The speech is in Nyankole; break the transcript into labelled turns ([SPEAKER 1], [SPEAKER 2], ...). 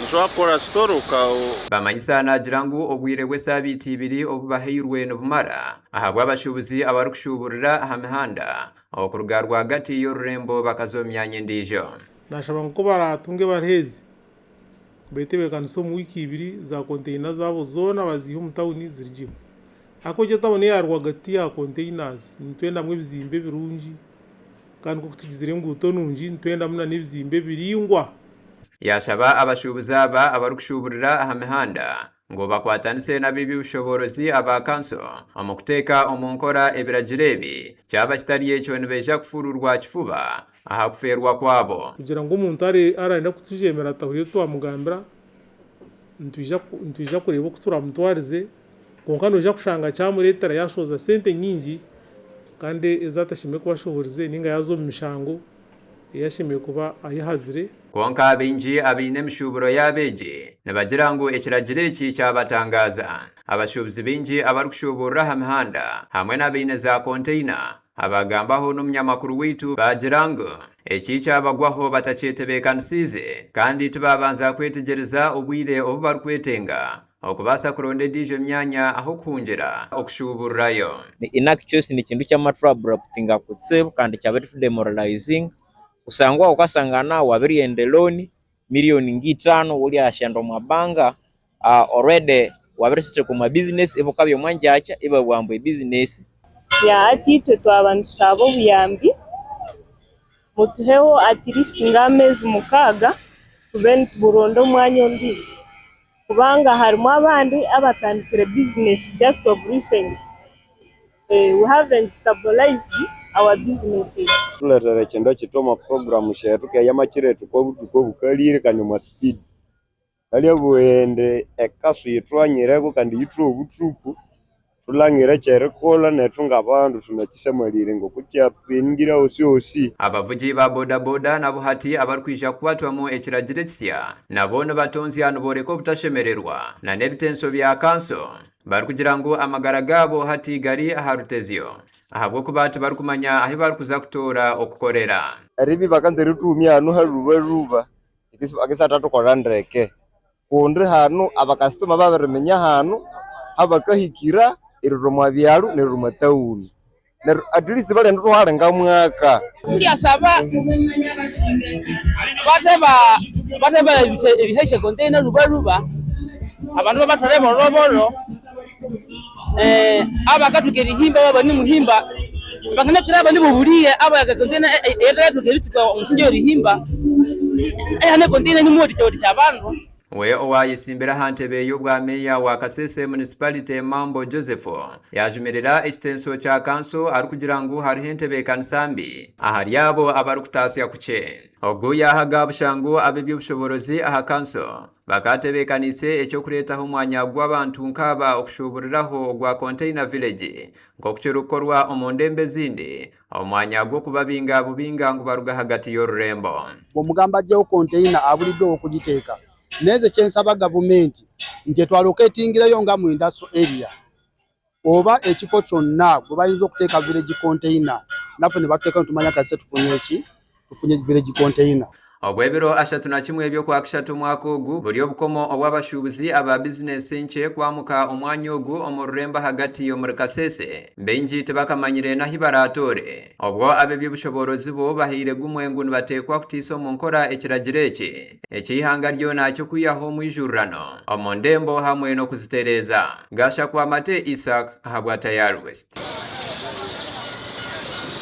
[SPEAKER 1] Nosobola kukora store oka.
[SPEAKER 2] Bamanyisa naagira ngu obwire bw'esaabiiti ibiri obu bahairwe nibumara ahabw'abashuubuzi abarikushuuburira aha mihanda okuruga rwagati y'orurembo bakaza omu myanya endiijo.
[SPEAKER 3] Nashaba ngu ku baraatunge ebaruha ezi, betebeekanise omu wiiki ibiri za konteyina zaabo zoona baziihe omu tawuni zirugyemu. Ahakuba egyo tawuni eya rwagati ya konteyinazi nitwendamu ebizimbe birungi kandi nk'oku tugizire enguuto nungi nitwendamu n'ebizimbe biraingwa.
[SPEAKER 2] Yaashaba abashuubuzi aba abarikushuuburira aha mihanda ngu bakwatanise n'ab'eby'obushoboorozi aba kanso omu kuteeka omu nkora ebiragiro ebi, kyaba kitari ekyo nibaija kufuruurwa kifuba aha kufeerwa kwabo.
[SPEAKER 3] Kugira ngu omuntu arayenda kutujeemera atahurire ebi twamugambira, nitwija kureeba oku turamutwarize, kwonka noija kushanga kyamureetera yaashohoza sente nyingi kandi ezi atashemereire kuba ashohorize nainga yaaza omu mishango ei ashemereire kuba ayehazire.
[SPEAKER 2] Kwonka baingi abaine emishuuburo yaabo egi nibagira ngu ekiragiro eki kyabatangaaza. Abashuubuzi baingi abarikushuuburira aha mihanda hamwe n'abaine za konteyina Abagambaho n'omunyamakuru waitu baagira ngu eki kyabagwaho batakyetebeekanisiize kandi tibaabanza kwetegyereza obwire obu barikwetenga okubaasa kuronda endiijo myanya ah'okuhungira okushuuburirayo.
[SPEAKER 4] Ni inakichoice ni kindu ky'amatu abruptinga kutsibu kandi kyaba demoralizing kusangwa okasangana wabiryenda eloan million ng'itaano woryashenda omwa banga already wabirisiteka omwa business ibukabya omwa ngyakya ibabugha mbu ebizinesi.
[SPEAKER 5] Hati itwe twaba nitushaba obuyambi mutuheho at least nk'ameezi mukaaga tube nituronda omwanya ondiijo kubanga harimu abandi abatandikire bizinesi just of recent. We haven't stabilized our businesses.
[SPEAKER 6] Tuletere ekindu ekitwe omu puroguramu shetu keyamakyirethuka obuthuku obukalire kandi omwa speed. Hali obundi ekasu yithwanyireko kandi yithuha obuthuku, thulangire ekyerikolha nethu ngabandu thunakyisamalire ngokukyapeningire ahosi hosi.
[SPEAKER 2] Abavugi ba bodaboda nabo hati abarikwija kukwatwamu ekiragiro ekisya nabo nibatonzya niboreka obutashemererwa n'ebitenso bya kanso Barikugira ngu amagara gaabo hati gari aha rutezyo ahabw'okuba tibarikumanya ahi barikuza kutoora okukorera.
[SPEAKER 6] Eribi bakanza erituumya hanu harubaruba bakisathathukolha ndeke kundi hanu abakasitoma babiriminya hanu habakahikira erilhwa omwa byalo nerilhwa omwa tawuni. Neryo at least balenda ithwahali nga mwaka.
[SPEAKER 7] Ndyasaba bateba bateba eriha esya container lhuba lhuba abandu babathwale bolhobolho abakathoka erihimba babya ibanemuhimba banganabwira abandi bobuliye abayaka container eyathathoka eritsuka omusingi werihimba ihane container nimuwathikyawathikya abandu.
[SPEAKER 2] We owaayetsimbire aha ntebe y'obwa meeya wa Kasese Municipality Mambo Joseph yaajumirira ekitenso kya kanso arikugira ngu hariho entebeekanisa mbi ahari abo abarikutaasya kukye. Ogu yaahaga busha ngu ab'eby'obushoboorozi aha kanso bakaatebeekaniise eky'okureetaho omwanya gw'abantu nk'aba okushuuburiraho ogwa Container Village nk'oku kirikukorwa omu ndembo ezindi Omwanya gw'okubabinga bubinga ngu baruge ahagati y'orurembo.
[SPEAKER 8] Bw'omugamba aggyewo konteyina abuliddwa ow'okugiteeka. Naye nze kye nsaba gavumenti nti etwaloketingireyo nga mu industrial area oba ekifo kyonna gwe bayinza okuteeka village container naffe ne batuteekayo ne tumanya kasita tufunye ki, tufunye village container.
[SPEAKER 2] Obw'ebiro 31 eby'Okwakishatu omwaka ogu buri obukomo obw'abashuubuzi aba bizinesi enkye kwamuka omwanya ogu omu rurembo ahagati omuri Kasese. Baingi tibakamanyire n'ahi baraatoore. Obwo ab'eby'obushoboorozi bo bahaire gumwe ngu nibateekwa kutiisa omu nkora ekiragiro eki eky'eihanga ryona ky'okwihaho omwijurirano omu ndembo hamwe n'okuzitereeza. Gashakwa Mate Isaac ahabwa Tayari West.